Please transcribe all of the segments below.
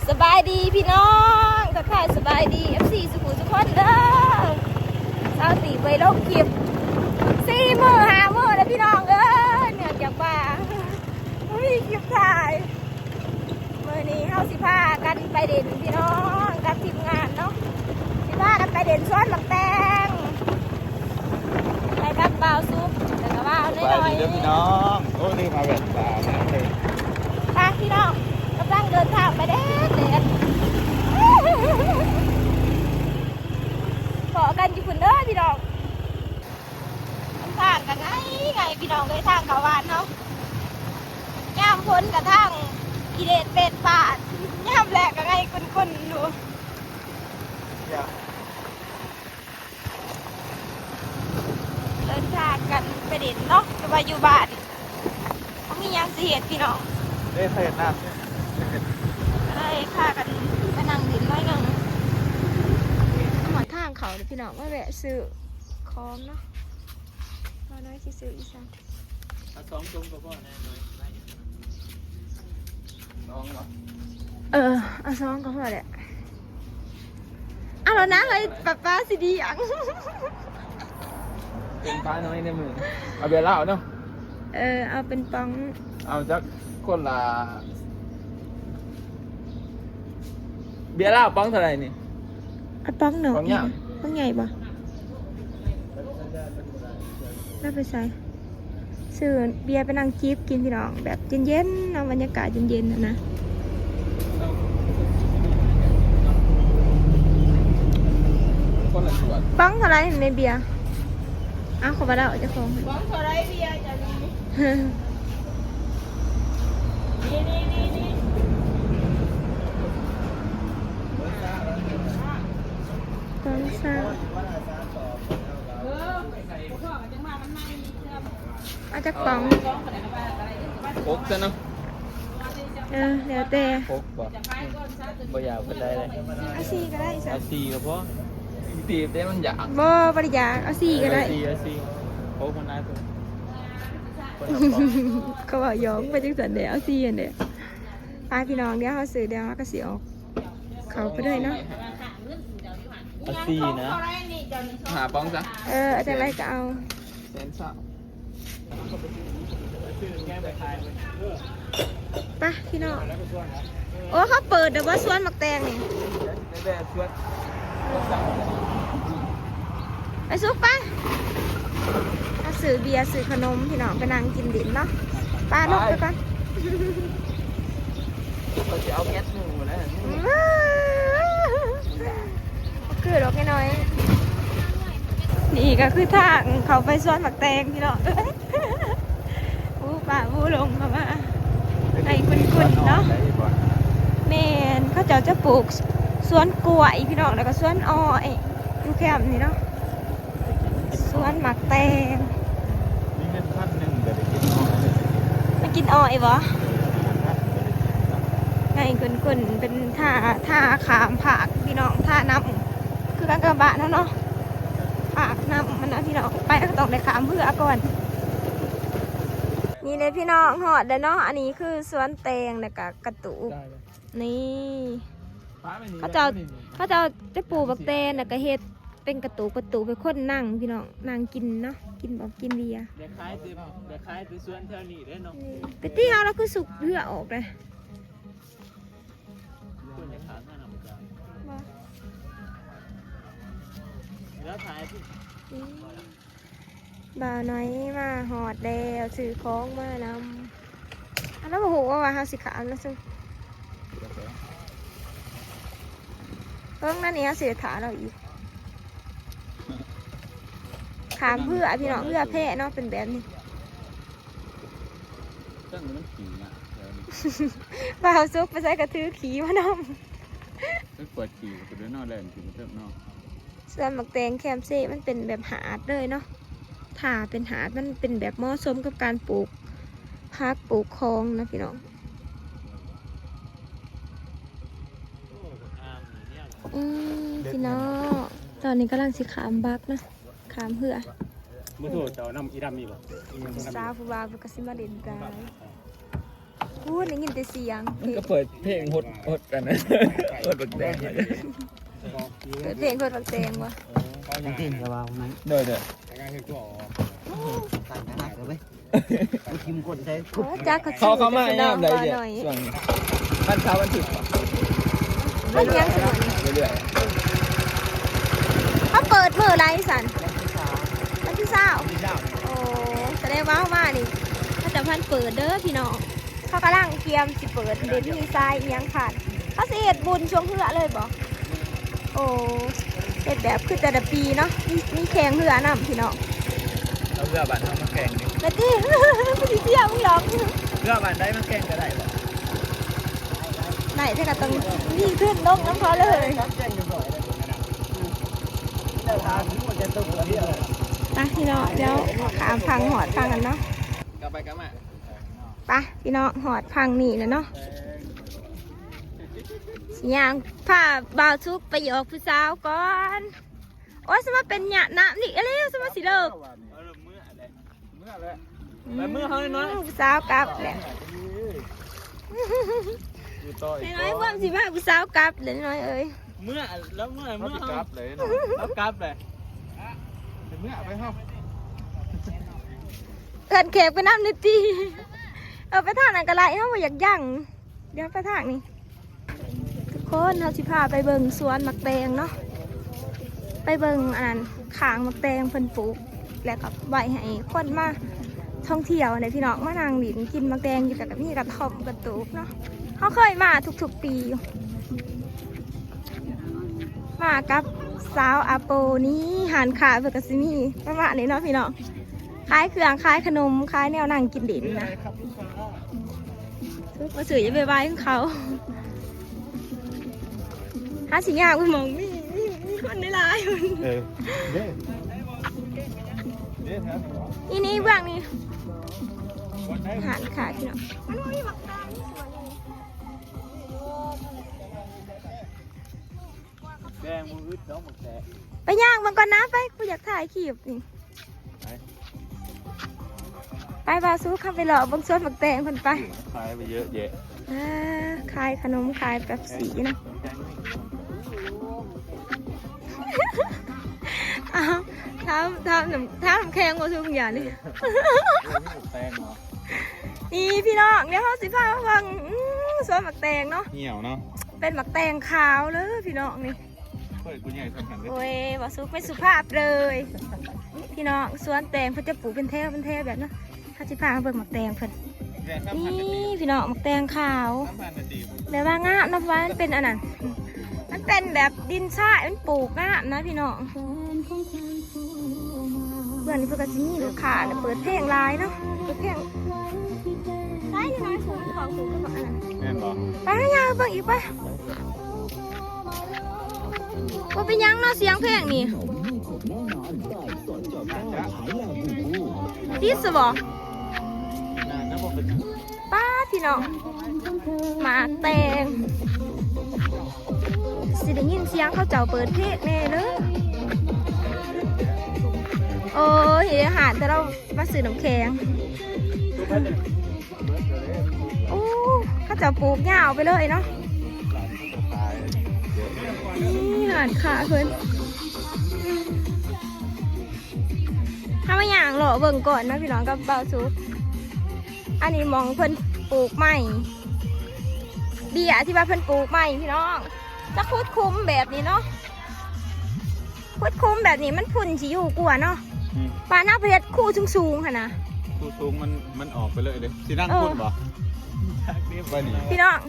ສະບາຍດີພີ່ນ້ອງ ທັກທາຍສະບາຍດີ ເອັຟຊີ ສູ່ຜູ້ສູ່ຄົນເດີ. ຊາວຕີໄປລົງຄລິບສີ່ມື້ຫ້າມື້ແລ້ວພີ່ນ້ອງເອີຍ ເນື່ອງຈາກວ່າບໍ່ມີຄລິບຖ່າຍ. ມື້ນີ້ເຮົາຊິພາກັນໄປຫຼິ້ນພີ່ນ້ອງ ກັບທີມງານເນາະ ຊິພາກັນໄປຫຼິ້ນສວນໝາກແຕງ ໄປກັບບ່າວສຸກ ແລ້ວກໍບ່າວນ້ອຍໆ. ສະບາຍດີເດີພີ່ນ້ອງ. ໂອ້ ລືມເອົາແວ່ນຕາມາເລີຍ. ໄປພີ່ນ້ອງ ກຳລັງເດີນທາງໄປແດດໆ ພໍ້ກັນຢູ່ພຸ້ນເດີພີ່ນ້ອງ. ທາງກໍງ່າຍໆ ພີ່ນ້ອງເອີຍ ທາງເຂົ້າບ້ານເຮົາ ຍາມຝົນກໍທາງຂີ້ເລນເປັດປາດ ຍາມແລ້ງກໍງ່າຍຂຸ້ນໆຢູ່. ເດີນທາງກັນໄປຫຼິ້ນເນາະ ແຕ່ວ່າຢູ່ບ້ານບໍ່ມີຫຍັງຊິເຮັດພີ່ນ້ອງ. ເດ້ ເຮັດນຳ ກໍເລີຍພາກັນໄປນັ່ງຫຼິ້ນໜ້ອຍໜຶ່ງ. ຮອດທາງເຂົ້າແລ້ວພີ່ນ້ອງ ມາແວະຊື້ຂອງເນາະ. ບ່າວນ້ອຍຊິຊື້ອີ່ຫຍັງ? ເອົາສອງຖົງກໍພໍແນ່. ສອງບໍ? ເອີ ເອົາສອງກໍພໍແຫຼະ. ເອົາແລ້ວນະເຮີ້ຍ ປ້າໆຊິດີຫຍັງ? ເປັນປ້ານ້ອຍໃນມື. ເອົາເບຍລາວເນາະ. ເອີ ເອົາເປັນປ໋ອງ. ເອົາຈັກຄົນລະ ເບຍລາວປ໋ອງເທົ່າໃດນີ້? ເອົາປ໋ອງເນາະ. ປ໋ອງໃຫຍ່ ປ໋ອງໃຫຍ່ບໍ? ລາວໄປໃສ? ຊື້ເບຍໄປນັ່ງຈິບກິນພີ່ນ້ອງ ແບບເຢັນໆເນາະ ບັນຍາກາດເຢັນໆຫັ້ນນະ. ຄົນລະຂວດ. ປ໋ອງເທົ່າໃດແມ່ເບຍ? ອ້າວ ເຂົາບໍ່ໄດ້ເອົາເຈົ້າຂອງ. ປ໋ອງເທົ່າໃດເບຍເຈົ້ານີ້? ນີ້ໆໆໆ ປ໋ອງຊາວ. ເອີ ເອົາຈັກປ໋ອງ? ຫົກຊະເນາະ. ເອີ ແລ້ວແຕ່. ຫົກບໍ? ບໍ່ຢາກປານໃດເລີຍ. ເອົາສີ່ກໍໄດ້ຊະ. ເອົາສີ່ກໍພໍ. ຕີບເດ້ ມັນຢາກ. ບໍ່ ບໍ່ໄດ້ຢາກ. ເອົາສີ່ກໍໄດ້. ເອົາສີ່ ເອົາສີ່. ຫົກມັນຫຼາຍໂພດ. ເຂົາເວົ້າຢອກໄປຈັ່ງຊັ້ນເດ້. ເອົາສີ່ຫັ້ນເດ້. ໄປພີ່ນ້ອງ ດຽວເຮົາຊື້ ດຽວເຮົາກໍຊິອອກ ເຂົ້າໄປເລີຍເນາະ. ເອົາສີ່ນະ. ຫ້າປ໋ອງຊະ. ເອີ ເອົາຈັ່ງໃດກໍເອົາ. ແສນຊາວ. ໄປພີ່ນ້ອງ. ໂອ້ ເຂົາເປີດແລ້ວບໍ່ ສວນໝາກແຕງນີ້? ໄປສຸກໄປ. ເຮົາຊື້ເບຍ ຊື້ຂະໜົມພີ່ນ້ອງ ໄປນັ່ງກິນດິນເນາະ. ໄປລູກ ໄປ ໄປກ່ອນ. ເຂົາຊິເອົາແກັດໝູແລ້ວ. ຄືດອກນ້ອຍໆ. ນີ້ກໍຄືທາງເຂົ້າໄປສວນໝາກແຕງພີ່ນ້ອງເອີຍ. ໂອ້ ຟ້າໂອ້ລົມເຂົ້າມາໃນຂຸ້ນໆເນາະ. ແມ່ນ ເຂົາເຈົ້າຈະປູກສວນກ້ວຍພີ່ນ້ອງ ແລ້ວກໍສວນອ້ອຍຢູ່ແຄມນີ້ເນາະ. ສວນໝາກແຕງ. ມີເງິນພັນໜຶ່ງກໍໄດ້ກິນອ້ອຍ. ໄປກິນອ້ອຍບໍ? ເອີ ມີເງິນພັນໜຶ່ງກໍໄດ້ກິນ. ໃນຂຸ້ນໆ ເປັນທ່າ ທ່າຂ້າມຟາກພີ່ນ້ອງ ທ່ານ້ຳ ຄືກັນກັບບ້ານເຮົາເນາະ. ຟາກນ້ຳມັນນະພີ່ນ້ອງ ໄປກໍຕ້ອງໄດ້ຂ້າມເຮືອກ່ອນ. ນີ້ເດ້ພີ່ນ້ອງ ຮອດແລ້ວເນາະ. ອັນນີ້ຄືສວນແຕງ ແລ້ວກໍກະຕູບ. ນີ້ ເຂົາເຈົ້າ ເຂົາເຈົ້າຈະປູກບັກແຕນ ແລ້ວກໍເຮັດເປັນກະຕູບ ກະຕູບໃຫ້ຄົນນັ່ງພີ່ນ້ອງ ນັ່ງກິນເນາະ ກິນບອກກິນເບຍ. ໄດ້ຂາຍແຕ່ ໄດ້ຂາຍແຕ່ສວນແຖວນີ້ເດ້ເນາະ. ແຕ່ຕິເຮົາລະຄືສຸກເຮືອອອກເດ້. ຄົນຈະຂາຍທາງນຳ. ບໍ່ ແລ້ວຂາຍທີ່ ນີ້ ບ່າວນ້ອຍມາຮອດແລ້ວ ຊື້ຂອງມານຳ. ອັນນັ້ນບໍ່ຮູ້ວ່າ ວ່າເຮົາຊິຂ້າມນະຊຸ. ເບິ່ງນັ້ນນີ້ ເຮົາຊິໄດ້ຖ້າລາວອີກ. ຂ້າມເຮືອພີ່ນ້ອງ ເຮືອແພເນາະ ເປັນແບບນີ້. ເຊິ່ງມັນຂີ່ຍາກແຖວນີ້. ບ່າວສຸກໄປໃສກໍຖືຂີ່ມານຳ. ເຊິ່ງປວດຂີ່ກໍໄປເດີນນອນແລ່ນຂຶ້ນໄປເທິງເນາະ. ສວນໝາກແຕງແຄມເຊ ມັນເປັນແບບຫາດເລີຍເນາະ ຖ້າເປັນຫາດ ມັນເປັນແບບເໝາະສົມກັບການປູກຜັກ ປູກຂອງນະພີ່ນ້ອງ. ອືມ ພີ່ນ້ອງ ຕອນນີ້ກຳລັງຊິຂ້າມບັກນະ ຂ້າມເຮືອ. ມື້ໂທດເຈົ້ານຳອີດຳມີບໍ່? ຜູ້ສາວຜູ້ບ່າວເພິ່ນກໍຊິມາຫຼິ້ນກາຍ. ໂອ້ ໄດ້ຍິນແຕ່ສຽງ. ມັນກໍເປີດເພງຫົດ ຫົດອັນນັ້ນ ຫົດບັກແຕງ. ເປີດເພງຫົດບັກແຕງວະ. ຍັງເຕັ້ນກັບວ່ານັ້ນ. ໂດຍໆ. ໂອ້ ຕັນໜັກເລີຍເວີຍ. ໂອ້ ເຂົາ ເຂົາມາຍາມໃດເດ? ຊ່ວງວັນເສົາວັນອາທິດ ວັນຫຍັງຊັ້ນ? ເລື້ອຍໆ. ເຂົາເປີດມື້ໃດຊັ້ນ? ວັນທີຊາວ. ໂອ້ ສະແດງວ່າເຮົາມານີ້ ເຂົາຈະພັນເປີດເດີພີ່ນ້ອງ. ເຂົາກຳລັງກຽມຊິເປີດ ເດ ມີຊາຍອີ່ຫຍັງຂາຍ. ເຂົາຊິເຮັດບຸນຊ່ວງເຮືອເລີຍບໍ່? ໂອ້ ເຮັດແບບຄືແຕ່ລະປີເນາະ. ມີ ມີແຂ່ງເຮືອນຳພີ່ນ້ອງ. ເອົາເຮືອບ້ານເຮົາມາແຂ່ງດິ. ແມ່ນຕິ? ບໍ່ຊິເຊື່ອມຶງດອກ. ເຮືອບ້ານໃດມາແຂ່ງກໍໄດ້ບໍ່? ໄດ້ ແຕ່ກໍຕ້ອງມີທຶນລົງນຳເຂົາເລີຍ. ໄປພີ່ນ້ອງ ດຽວຂ້າມຝັ່ງຮອດຝັ່ງກັນເນາະ. ກັບໄປກັບມາ. ໄປພີ່ນ້ອງ ຮອດຝັ່ງນີ້ແລ້ວເນາະ. ຊິຍ່າງພາບ່າວສຸກໄປຢອກຜູ້ສາວກ່ອນ. ໂອ້ຍ ສະມາເປັນຍະນ້ຳນີ້ເອີຍ ສະມາຊິເລີກ. ເອີ ເມື່ອແຫຼະ ເມື່ອແຫຼະ. ອືມ ໄປເມື່ອເຮົານ້ອຍ ຜູ້ສາວກັບແຫຼະ. ນ້ອຍໆ ພວມຊິພາຜູ້ສາວກັບແຫຼະນ້ອຍເອີຍ. ເມື່ອ ລາວເມື່ອ ເມື່ອ ເຮົາກັບເລີຍ ເຮົາກັບເລີຍ. ໄປເມື່ອ ໄປເຮົາ ເອີ້ນແຂກໄປນຳແດ່ຕິ. ເອີ ໄປທາງນັ້ນກໍໄດ້ ເຮົາບໍ່ຢາກຢັ້ງ. ດຽວໄປທາງນີ້ ທຸກຄົນ ເຮົາຊິພາໄປເບິ່ງສວນໝາກແຕງເນາະ. ໄປເບິ່ງອັນນັ້ນ ຂ້າງໝາກແຕງເພິ່ນປູກ ແລ້ວກໍໄວ້ໃຫ້ຄົນມາທ່ອງທ່ຽວນີ້ພີ່ນ້ອງ ມານັ່ງຫຼິ້ນກິນໝາກແຕງຢູ່. ກໍມີກະທ່ອມກະຕູບເນາະ. ເຮົາເຄີຍມາທຸກໆປີຢູ່. ມາກັບສາວອາໂປນີ້ ຮ້ານຄ້າເພິ່ນກໍຊິມີປະມານນີ້ເນາະພີ່ນ້ອງ. ຂາຍເຄື່ອງ ຂາຍຂະໜົມ ຂາຍແນວນັ່ງກິນຫຼິ້ນນະ. ມາຊື້ ຢ່າໄປວາຍຂອງເຂົາ. ຫາຊິຍ່າງໄປໝ່ອງມີ ມີ ມີຄົນຫຼາຍໆ. ເອີ ເດ້ ເດ້ ນີ້ ນີ້ເບື້ອງນີ້ ຮ້ານຄ້າພີ່ນ້ອງ. ມັນບໍ່ມີໝາກຕານ ມີສວນນີ້. ແດງບໍ່ອຶດດອກໝາກແຕງ. ໄປຍ່າງເບິ່ງກ່ອນນະ ໄປ ກູຢາກຖ່າຍຄລິບນີ້. ໄປ ໄປ ບ່າວສຸກ ເຮົາໄປເລາະເບິ່ງສວນໝາກແຕງເພິ່ນໄປ. ຂາຍໄປເຍອະແຍະ. ອ່າ ຂາຍຂະໜົມ ຂາຍເປັບຊີນະ. ອ້າວ ຖາມ ຖາມ ຖາມນ້ຳແຂງບໍ່ ທຸກຢ່າງນີ້. ແຕງເນາະ. ນີ້ພີ່ນ້ອງ ດຽວເຮົາຊິພາມາເບິ່ງ ອືມ ສວນໝາກແຕງເນາະ. ຫ່ຽວເນາະ. ເປັນໝາກແຕງຂາວເດີພີ່ນ້ອງນີ້. ໂອ້ຍ ຜູ້ໃຫຍ່ສ່ຳນັ້ນເດ້. ໂອ້ຍ ບ່າວສຸກໄມ່ສຸພາບເລີຍ. ພີ່ນ້ອງ ສວນແຕງເພິ່ນຈະປູກເປັນແຖວເປັນແຖວແບບນັ້ນ. ເຮົາຊິພາມາເບິ່ງໝາກແຕງເພິ່ນ. ນີ້ພີ່ນ້ອງ ໝາກແຕງຂາວ. ແບບວ່າງາມນະ ເພາະວ່າມັນເປັນອັນນັ້ນ ມັນເປັນແບບດິນຊາຍ ມັນປູກງາມນະພີ່ນ້ອງ. ເພື່ອນເພິ່ນກໍຊິມີລູກຄ້ານະ ເປີດເພງຫຼາຍເນາະ ເປີດເພງ. ໄປນີ້ນະ ສູງ ເຂົາສູງກວ່າອັນນັ້ນ. ແມ່ນບໍ່? ໄປຫາຍ່າງເບິ່ງອີກໄປ. ບໍ່ເປັນຫຍັງເນາະ ສຽງເພງນີ້. ຕິດຊະບໍ່? ປ້າດ ພີ່ນ້ອງ ໝາກແຕງ ຊິໄດ້ຍິນສຽງເຂົາເຈົ້າເປີດເພງແດ່ເດີ. ໂອ້ຍ ເຮັດໃຫ້ຮ້ານແຕ່ລະ ມາຊື້ນ້ຳແຂງ. ໂອ້ ເຂົາເຈົ້າປູກຍາວໄປເລີຍເນາະ. ນີ້ຮ້ານຄ້າເພິ່ນ. ເຮົາມາຍ່າງເລາະເບິ່ງກ່ອນນະພີ່ນ້ອງກັບບ່າວສຸກ. ອັນນີ້ໝ່ອງເພິ່ນປູກໄມ້ ເບ້ຍທີ່ວ່າເພິ່ນປູກໄມ້ພີ່ນ້ອງ. ຈະຂຸດຂຸມແບບນີ້ເນາະ ຂຸດຂຸມແບບນີ້ມັນຝຸ່ນຊິຢູ່ກວ່າເນາະ. ອືມ ປານເຮົາໄປເຮັດຄູສູງໆຫັ້ນນະ ຄູສູງມັນ ມັນອອກໄປເລີຍເດ້. ຊິນັ່ງພຸ້ນບໍ່? ເອີ ໄປນີ້ ພີ່ນ້ອງ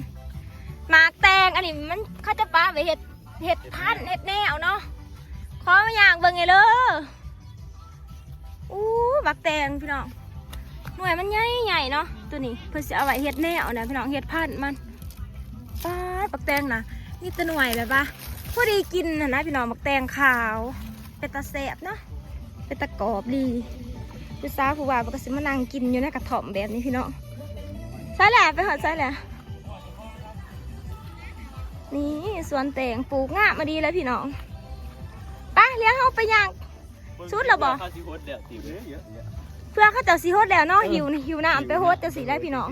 ໝາກແຕງອັນນີ້ມັນ ເຂົາຈະປະໄວ້ເຮັດ ເຮັດພັນ ເຮັດແນວເນາະ. ຂໍມາຍ່າງເບິ່ງແດ່ເດີ. ອູ້ ໝາກແຕງພີ່ນ້ອງ ໜ່ວຍມັນໃຫຍ່ໆເນາະ. ໂຕນີ້ເພິ່ນຊິເອົາໄວ້ເຮັດແນວນະພີ່ນ້ອງ ເຮັດພັນມັນ. ປາດ ໝາກແຕງນະ ມີແຕ່ໜ່ວຍແບບວ່າພໍດີກິນຫັ້ນນະພີ່ນ້ອງ. ໝາກແຕງຂາວ ເປັນຕາແຊບເນາະ ເປັນຕາກອບດີ. ຜູ້ສາວຜູ້ບ່າວເພິ່ນກໍຊິມານັ່ງກິນຢູ່ໃນກະທ່ອມແບບນີ້ພີ່ນ້ອງ. ໃສແຫຼະ ໄປຮອດໃສແຫຼະ? ນີ້ສວນແຕງ ປູກງາມມາດີແລ້ວພີ່ນ້ອງ. ໄປ ດຽວເຮົາໄປຍ່າງ ສຸດແລ້ວບໍ່? ເພື່ອເຂົາຊິຫົດແລ້ວຕິ ເພື່ອເຂົາເຈົ້າຊິຫົດແລ້ວເນາະ. ເອີ ຫິວ ຫິວນ້ຳໄປຫົດຈັ່ງຊີ້ແຫຼະພີ່ນ້ອງ.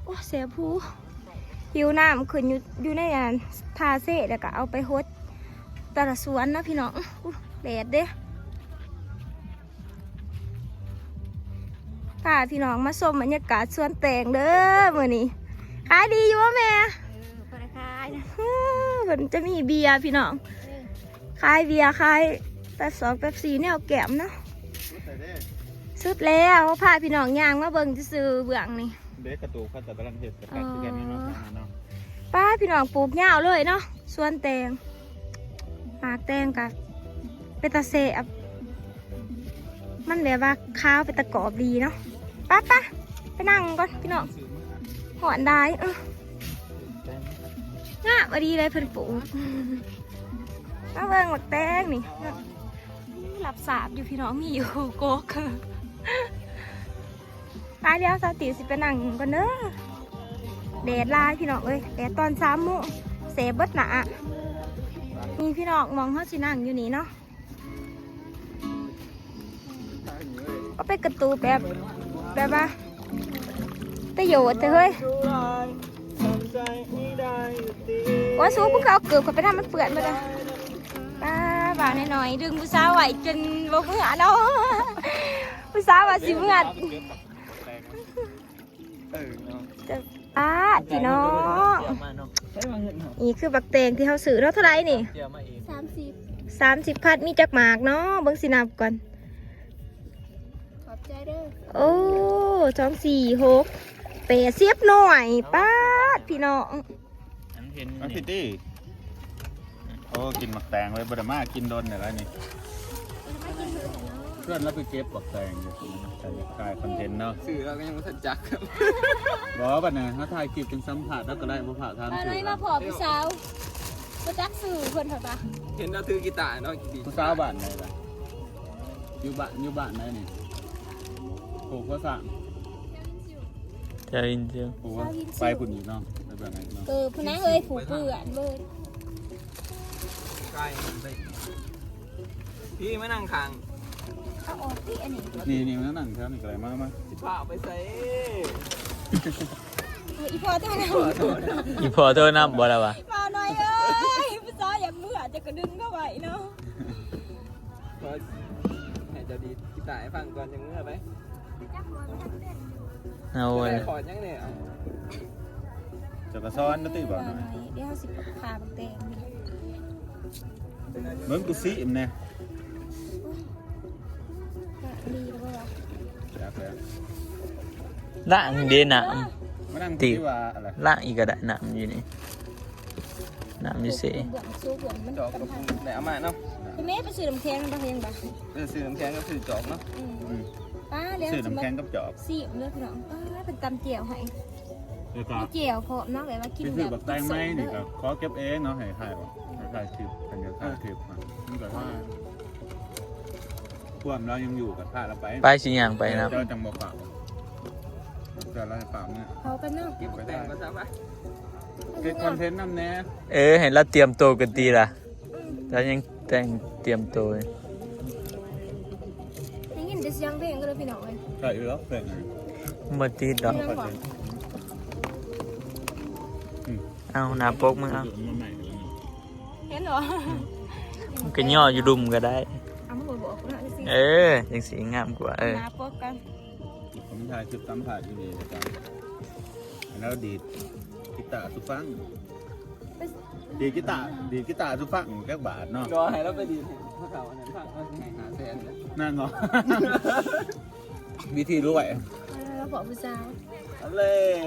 ໂອ້ ແສບຫູ ຫິວນ້ຳ ຂຶ້ນຢູ່ ຢູ່ໃນອັນທ່າເຊ ແລ້ວກໍເອົາໄປຫົດແຕ່ລະສວນເນາະພີ່ນ້ອງ. ອຸ້ຍ ແດດເດ້. ພາພີ່ນ້ອງມາຊົມບັນຍາກາດສວນແຕງເດີມື້ນີ້. ຂາຍດີຢູ່ບໍ່ແມ່? ເອີ ພໍໄດ້ຂາຍນະ. ເອີ ເພິ່ນຈະມີເບຍພີ່ນ້ອງ. ເອີ ຂາຍເບຍ ຂາຍແປັບສອງແປັບສີ່ ແນວແກ້ມເນາະ. ສຸດແລ້ວເດ້ ສຸດແລ້ວ. ພາພີ່ນ້ອງຍ່າງມາເບິ່ງຊື່ໆ ເບື້ອງນີ້. ເດ້ ກະຕູກເຂົາເຈົ້າກຳລັງເຮັດ ກໍແປກຄືກັນນີ້ເນາະ. ອໍ ເນາະ ປ້າ ພີ່ນ້ອງ ປູກຍາວເລີຍເນາະ ສວນແຕງ. ໝາກແຕງກະເປັນຕາແຊບ ມັນແບບວ່າຂາວເປັນຕາກອບດີເນາະ. ໄປໆ ໄປນັ່ງກ່ອນພີ່ນ້ອງ ຮ້ອນຫຼາຍ. ເອີ ງາມອີ່ຫຼີເລີຍ ເພິ່ນປູກ. ມາເບິ່ງໝາກແຕງນີ້ ລັບສາບຢູ່ພີ່ນ້ອງ ມີຢູ່ກົກ. ໄປ ດຽວສາວຕີຊິໄປນັ່ງກ່ອນເດີ. ແດດຫຼາຍພີ່ນ້ອງເອີຍ ແດດຕອນສາມໂມງ ແສບເບິດໜ້າ. ນີ້ພີ່ນ້ອງ ໝ່ອງເຮົາຊິນັ່ງຢູ່ນີ້ເນາະ. ກໍເປັນກະຕູບແບບ ແບບວ່າປະໂຫຍດແທ້ເຮີ້ຍ. ໂອ້ຍ ສູ ມຶງຄືເອົາເກີບເຂົ້າໄປນຳ ມັນເປື້ອນເບິດລະ. ປ້າ ບ່າວນ້ອຍໆ ດຶງຜູ້ສາວໄວ້ຈົນບໍ່ເມືອເນາະ. ຜູ້ສາວວ່າຊິເມືອ. ເອີເນາະ ຈະ ອ້າ ພີ່ນ້ອງ ນີ້ຄືບັກແຕງທີ່ເຮົາຊື້ເນາະ. ເທົ່າໃດນີ້? ສາມສິບ ສາມສິບພັນ. ມີຈັກໝາກເນາະ? ເບິ່ງຊິນັບກ່ອນ. ຂອບໃຈເດີ. ໂອ້ ສອງ ສີ່ ຫົກ ແປດ ສິບໜ່ວຍ. ປ້າດ ພີ່ນ້ອງ ອັນເຫັນ ມາພີ້ຕິ. ໂອ້ ກິນໝາກແຕງເລີຍ ບໍ່ໄດ້ມາກິນດົນແລ້ວນີ້. ເພື່ອນລາວໄປເກັບໝາກແຕງຢູ່ ຖ່າຍຄອນເທັນເນາະ. ຊື້ແລ້ວກໍຍັງບໍ່ທັນຈັກ. ບໍ່ ບັດນີ້ເຮົາຖ່າຍຄລິບຈຶ່ງສຳພາດລາວກໍໄດ້ ບໍ່ພາດຖາມຊື່. ມາພໍ້ຜູ້ສາວ ບໍ່ຈັກຊື່ເພິ່ນ ເພິ່ນວ່າ ເຫັນລາວຖືກີຕາເນາະ. ຜູ້ສາວບ້ານໃດລະ? ຢູ່ບ້ານ ຢູ່ບ້ານໃດນີ້? ໂຄກຫົວຊ້າງ ແຖວອິນເຊີງ. ໂອ້ ແຖວອິນເຊີງ ໄປພຸ້ນອີກເນາະ ໄປເບິ່ງອີກເນາະ. ເອີ ຜູ້ນາງເອີຍ ຜູ້ເປື້ອນເບີດ. ໃກ້ໄປ ພີ່ມານັ່ງຂ້າງ ເອົາອອກຕິອັນນີ້. ນີ້ໆ ມານັ່ງແຖວນີ້ກໍໄດ້. ມາ ມາ ຊິພາໄປໃສ? ອີ່ພໍ່ໂທນຳ ອີ່ພໍ່ໂທນຳບໍ່ລະວະ? ບ່າວນ້ອຍເອີຍ ຜູ້ສາວຢາກເມືອ ເຈົ້າກໍດຶງເຂົາໄວ້ເນາະ. ຂໍໃຫ້ເຈົ້າດີດກິຕາໃຫ້ຟັງກ່ອນ ຈັ່ງເມືອໄປ. ເອົາ ເຈົ້າໄດ້ຄອດຫຍັງແດ່? ເຈົ້າກໍສອນນະຕິ ບ່າວນ້ອຍ. ດຽວເຮົາຊິພາບັກແຕງນີ້ ເບິ່ງກູຊິມແດ່. ດີແລ້ວບໍ່ວະ? ຈັກແລ້ວ ລ້າງເດ້ນ້ຳ. ມານັ່ງ ຕິ ທີ່ວ່າອະໄລ ລ້າງອີກກໍໄດ້ ນ້ຳຢູ່ນີ້. ນ້ຳຢູ່ເຊ ເບື້ອງ ໂຊເບື້ອງມັນ ຈອກກັບ ສຳຄັນ ໄດ້ເອົາມາເນາະ. ແມ່ໄປຊື້ນ້ຳແຂງນຳ ບໍ່ເຫັນບໍ່? ເອີ ຊື້ນ້ຳແຂງກັບຊື້ຈອກເນາະ. ອືມ ອືມ ປ້າ ແລ້ວຊື້ນ້ຳແຂງກັບຈອກ ຊິມເດີພີ່ນ້ອງ. ປ້າ ເພິ່ນຕຳແຈ່ວໃຫ້ ແລ້ວກໍມີແຈ່ວພ້ອມເນາະ ແບບວ່າກິນ ໄປຊື້ບັກແຕງໃໝ່ນີ້ກໍຂໍເກັບເອງເນາະ ໃຫ້ຖ່າຍອອກ ໃຫ້ຖ່າຍຄລິບ ຄັນຢາກຖ່າຍຄລິບ ມັນກໍວ່າ ພວກລາວຍັງຢູ່ກໍພາລາວໄປ ໄປ ຊິຍ່າງໄປນຳ ເຈົ້າຈັ່ງບໍ່ຝາກ ເຈົ້າລາວຝາກເມືອ ເຮົາກັນເນາະ. ເກັບແຕ່ງກ່ອນຊະ ໄປ ເຮັດຄອນເທັນນຳແດ່. ເອີ ໃຫ້ລາວຕຽມໂຕກ່ອນຕິລະ ລາວຍັງແຕ່ງຕຽມໂຕ. ໄດ້ຍິນແຕ່ສຽງເພງກໍເລີຍພີ່ນ້ອງເອີຍ. ໃສ່ອີກແລ້ວເພງ ບໍ່ຕິດດອກ. ເອົາໜ້າປົກມຶງເອົາ. ເຫັນບໍ່? ມັນກໍຍໍຢູ່ລຸ່ມກໍໄດ້. ເອົາມາບອກເນາະ ຈັ່ງຊີ້ ເອີ ຈັ່ງຊີ້ງາມກວ່າ. ເອີ ໜ້າປົກກັນ ຜົມຖ່າຍຄລິບສຳພາດຢູ່ນີ້ແລ້ວກັນ ໃຫ້ລາວດີດກິຕາສູ່ຟັງ. ດີດກິຕາ ດີດກິຕາສູ່ຟັງຈັກບາດເນາະ. ກໍໃຫ້ລາວໄປດີດໃຫ້ເຂົາເຈົ້າອັນນັ້ນຟັງ ເຮົາຊິໃຫ້ຫ້າແສນເດ້. ນັ້ນເນາະ ວິທີລວຍ. ເອີ ເພາະຜູ້ສາວ ເອົາເລີຍ.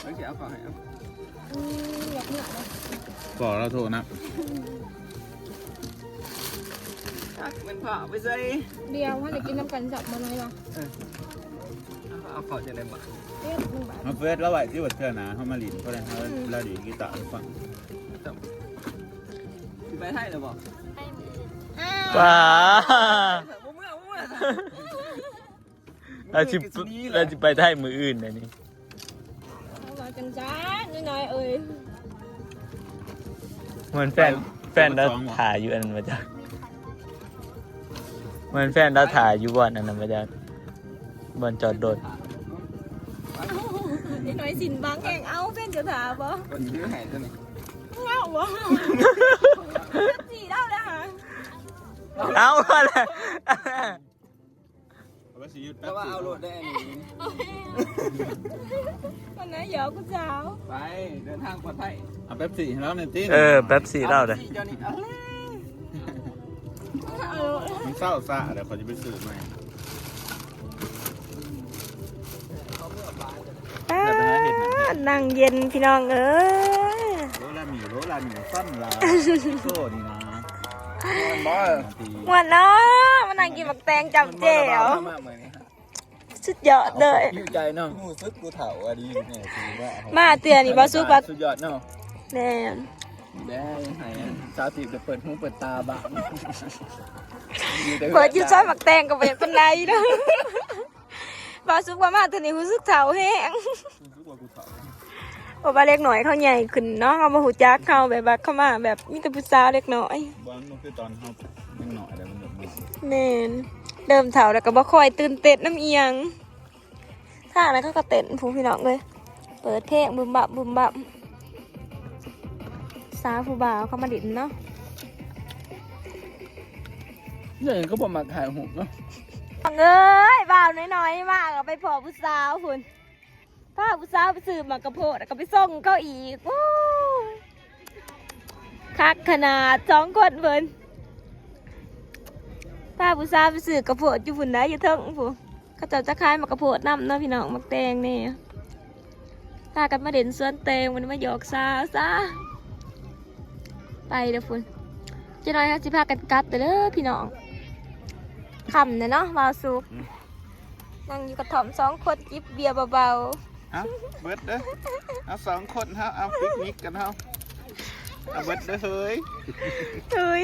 ໂອເຄ ເອົາເຂົ້າໃຫ້ເອົາ. ອືມ ຢາກເມືອເນາະ ພໍລາວໂທນະ. ຈັກແມ່ນພາໄປໃສ ດຽວເຮົາໄດ້ກິນນຳກັນສັບມາໜ້ອຍວ່າ. ເອີ ເອົາເຂົ້າຈັ່ງໃດບາດ? ເຮັດໜຶ່ງບາດ ເຮົາເຟດລາວໄວ້ທີ່ວ່າເທື່ອໜ້າເຮົາມາຫຼິ້ນ ເພາະວ່າເຮົາ ອືມ ລາວດີດກິຕາໃຫ້ຟັງ. ຊິໄປໄທແລ້ວບໍ່? ໄປມື້ອື່ນ. ວ້າ ບໍ່ເມືອ ບໍ່ເມືອ. ລາວຊິ ລາວຊິໄປໄທມື້ອື່ນແລ້ວນີ້. ເຮົາວ່າຈັ່ງຊັ້ນນ້ອຍໆເອີຍ. ແມ່ນແຟນ ແຟນລາວຖ້າຢູ່ອັນນັ້ນບໍ່ຈັກ. ແມ່ນແຟນລາວຖ້າຢູ່ບ່ອນອັນນັ້ນບໍ່ຈັກ ບ່ອນຈອດລົດ. ເອີ ໄປສິນບາງແຫ່ງ ເອົາ ເພິ່ນຈະຖາມບໍ່? ເພິ່ນຊື້ໃຫ້ຕົວນີ້ ເອົາບໍ່? ເປັບຊີເຫຼົ້າແລ້ວຫາ ເອົາແລ້ວ ເອົາໄປຊິຢຸດແປັບຊີ ເອົາໂລດໄດ້ອັນນີ້ ມັນນະຢອກຜູ້ສາວ ໄປ ເດີນທາງປອດໄພ ເອົາເປັບຊີໃຫ້ລາວແດ່ຕິ ເອີ ເປັບຊີລາວເດ້ ເອົາເປັບຊີເຈົ້ານີ້ ເອົາ ມັນເຊົ້າຊະແລ້ວ ຂ້ອຍຈະໄປຊື້ໃໝ່. ອ່າ ນັ່ງເຢັນພີ່ນ້ອງເອີຍ ໂລລະມີ ໂລລະມີ ຊັ້ນລະ ໂຊນີ້ນະ ມ່ວນເນາະ ມານັ່ງກິນໝາກແຕງຈ້ຳແຈ່ວ ສຸດຍອດເລີຍ ຫິວໃຈເນາະ ຮູ້ສຶກຜູ້ເຖົ້າອະດີແນ່ ມາເທື່ອນີ້ບໍ່ສຸກວ່າ ສຸດຍອດເນາະ ແມ່ນ ໄດ້ໃຫ້ສາວຕີບໄດ້ເປີດຫູເປີດຕາບາງ ເປີດຢູ່ຊອຍໝາກແຕງກໍບໍ່ເຫັນປານໃດເນາະ ບໍ່ສຸກວ່າມາເທື່ອນີ້ຮູ້ສຶກເຖົ້າແຮງ ຮູ້ສຶກວ່າຜູ້ເຖົ້າ ເພາະວ່າເດັກນ້ອຍເຂົາໃຫຍ່ຂຶ້ນເນາະ ເຂົາບໍ່ຮູ້ຈັກເຮົາ ແບບວ່າເຂົາມາແບບມີແຕ່ຜູ້ສາວເດັກນ້ອຍ ບໍ່ ມັນບໍ່ຄືຕອນເຮົາເດັກນ້ອຍແລ້ວ ມັນແບບ ແມ່ນ ເລີ່ມເຖົ້າແລ້ວກໍບໍ່ຄ່ອຍຕື່ນເຕັ້ນນຳອີ່ຫຍັງ ທາງນັ້ນເຂົາກໍເຕັ້ນພຸ້ນພີ່ນ້ອງເອີຍ ເປີດເພງບຶມບັບບຶມບັບ ສາວຜູ້ບ່າວເຂົ້າມາຫຼິ້ນເນາະ ເອີ ກໍບໍ່ມັກຖ່າຍຮູບເນາະ ເອີຍ ບ່າວນ້ອຍໆ ມາກໍໄປພໍ້ຜູ້ສາວພຸ້ນ ພາຜູ້ສາວໄປຊື້ໝາກກະໂພດ ແລ້ວກໍໄປສົ່ງເຂົາອີກ ໂອ້ຍ ຄັກຂະໜາດ ສອງຄົນເພິ່ນ ພາຜູ້ສາວໄປຊື້ກະໂພດຢູ່ພຸ້ນໃດ ຢູ່ເທິງພຸ້ນ ເຂົາເຈົ້າຈະຂາຍໝາກກະໂພດນຳເນາະພີ່ນ້ອງ ໝາກແຕງແດ່ ພາກັນມາຫຼິ້ນສວນແຕງ ມັນມາຢອກສາວຊະ ໄປເດີ້ພຸ້ນ ຈັກໜ້ອຍເຮົາຊິພາກັນກັບເດີ້ພີ່ນ້ອງ ຄ່ຳແລ້ວເນາະ ບ່າວສຸກ ອືມ ນັ່ງຢູ່ກະທ່ອມສອງຄົນ ຈິບເບຍເບົາໆ ເອົ້າ ເບິດເດີ້ ເອົາສອງຄົນເຮົາ ເອົາປິກນິກກັນເຮົາ ເອົາເບິດເດີ້ເຮີ້ຍ ເຮີ້ຍ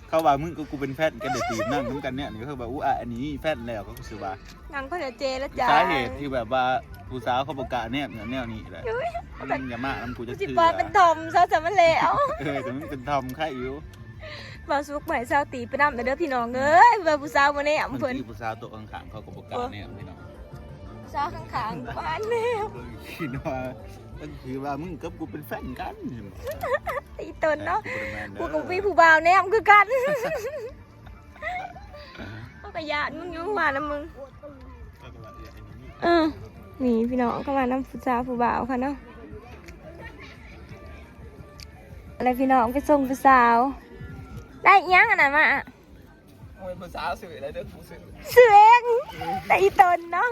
ເຂົາວ່າມຶງກັບກູເປັນແຟນກັນ ໄດ້ຕີບນັ່ງນຳກັນແນວນີ້ ເຂົາວ່າ ອຸອາ ອັນນີ້ມີແຟນແລ້ວ ເຂົາກໍຊິວ່າ ນັ່ງຄົນລະເຈລະຈາ ສາເຫດທີ່ແບບວ່າຜູ້ສາວເຂົາບໍ່ກ້າແນມແນວນີ້ແຫຼະ ເຮີ້ຍ ມັນຢ່າມານຳກູຈັກເທື່ອ ຊິວ່າເປັນທອມຊະ ຊະມັນແລ້ວ ເອີ ແຕ່ມັນເປັນທອມໄຄຢູ່ ບ່າວສຸກບໍ່ໃຫ້ສາວຕີບໄປນຳເດີ້ພີ່ນ້ອງເອີຍ ວ່າຜູ້ສາວບໍ່ແນມເພິ່ນ ບາງທີຜູ້ສາວໂຕະຂ້າງໆ ເຂົາກໍບໍ່ກ້າແນມພີ່ນ້ອງ ສາວຂ້າງໆ ບໍ່ແນມ ຄິດວ່າ ກໍຄືວ່າມຶງກັບກູເປັນແຟນກັນ ອີ່ຕົນເນາະ ເອີ ກູກໍບໍ່ແມ່ນເດີ້ ກູກໍມີຜູ້ບ່າວແນມຄືກັນ ເຂົາກໍຢ້ານມຶງຢູ່ ວ່ານຳມຶງ ເອີ ນີ້ພີ່ນ້ອງ ເຂົາມານຳຜູ້ສາວຜູ້ບ່າວເຂົາເນາະ ແລ້ວພີ່ນ້ອງໄປສົ່ງຜູ້ສາວ ໄດ້ອີ່ຫຍັງອັນນັ້ນມາ ໂອ້ຍ ຜູ້ສາວຊື້ແລ້ວເດີ້ ກູຊື້ ຊື້ເອງ ແຕ່ອີ່ຕົນເນາະ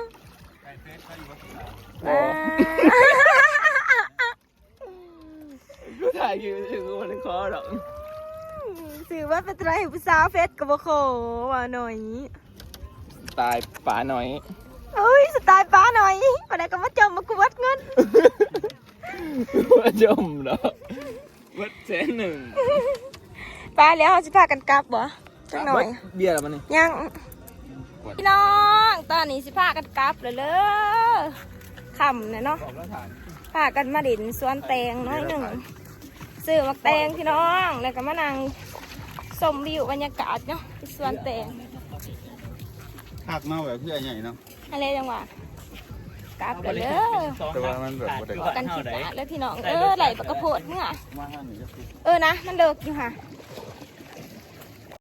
ເອີ ກູຖ່າຍຄລິບຊື່ກູບໍ່ໄດ້ຂໍດອກ ຊື້ມາເປັນເທົ່າໃດ ຜູ້ສາວເຟສກໍບໍ່ຂໍ ວ່າໜ້ອຍ ສະໄຕລ໌ປ້າໜ້ອຍ ໂອ້ຍ ສະໄຕລ໌ປ້າໜ້ອຍ ປານໃດກໍມາຈົ່ມມາກວດເງິນ ບໍ່ຈົ່ມດອກ ເບິດແສນໜຶ່ງ ໄປແລ້ວ ເຮົາຊິພາກັນກັບບໍ່? ຈັກໜ້ອຍ ເບຍລະມັນນີ້ ຍັງ ພີ່ນ້ອງ ຕອນນີ້ຊິພາກັນກັບແລ້ວເດີ ຄ່ຳແລ້ວເນາະ ພາກັນມາຫຼິ້ນສວນແຕງໜ້ອຍໜຶ່ງ ຊື້ໝາກແຕງພີ່ນ້ອງ ແລ້ວກໍມານັ່ງຊົມວິວບັນຍາກາດເນາະ ທີ່ສວນແຕງ ຄັກເນາະ ແບບເຮືອໃຫຍ່ເນາະ ຫັ້ນແຫຼະ ຈັ່ງວ່າ ກັບແລ້ວເດີ ແຕ່ວ່າມັນແບບບໍ່ໄດ້ ກັນຂີ້ຄ້ານເດີພີ່ນ້ອງເອີຍ ໄລ່ບັກກະໂພດເມືອ ເອີ ນະ ມັນເລິກຢູ່ຫະ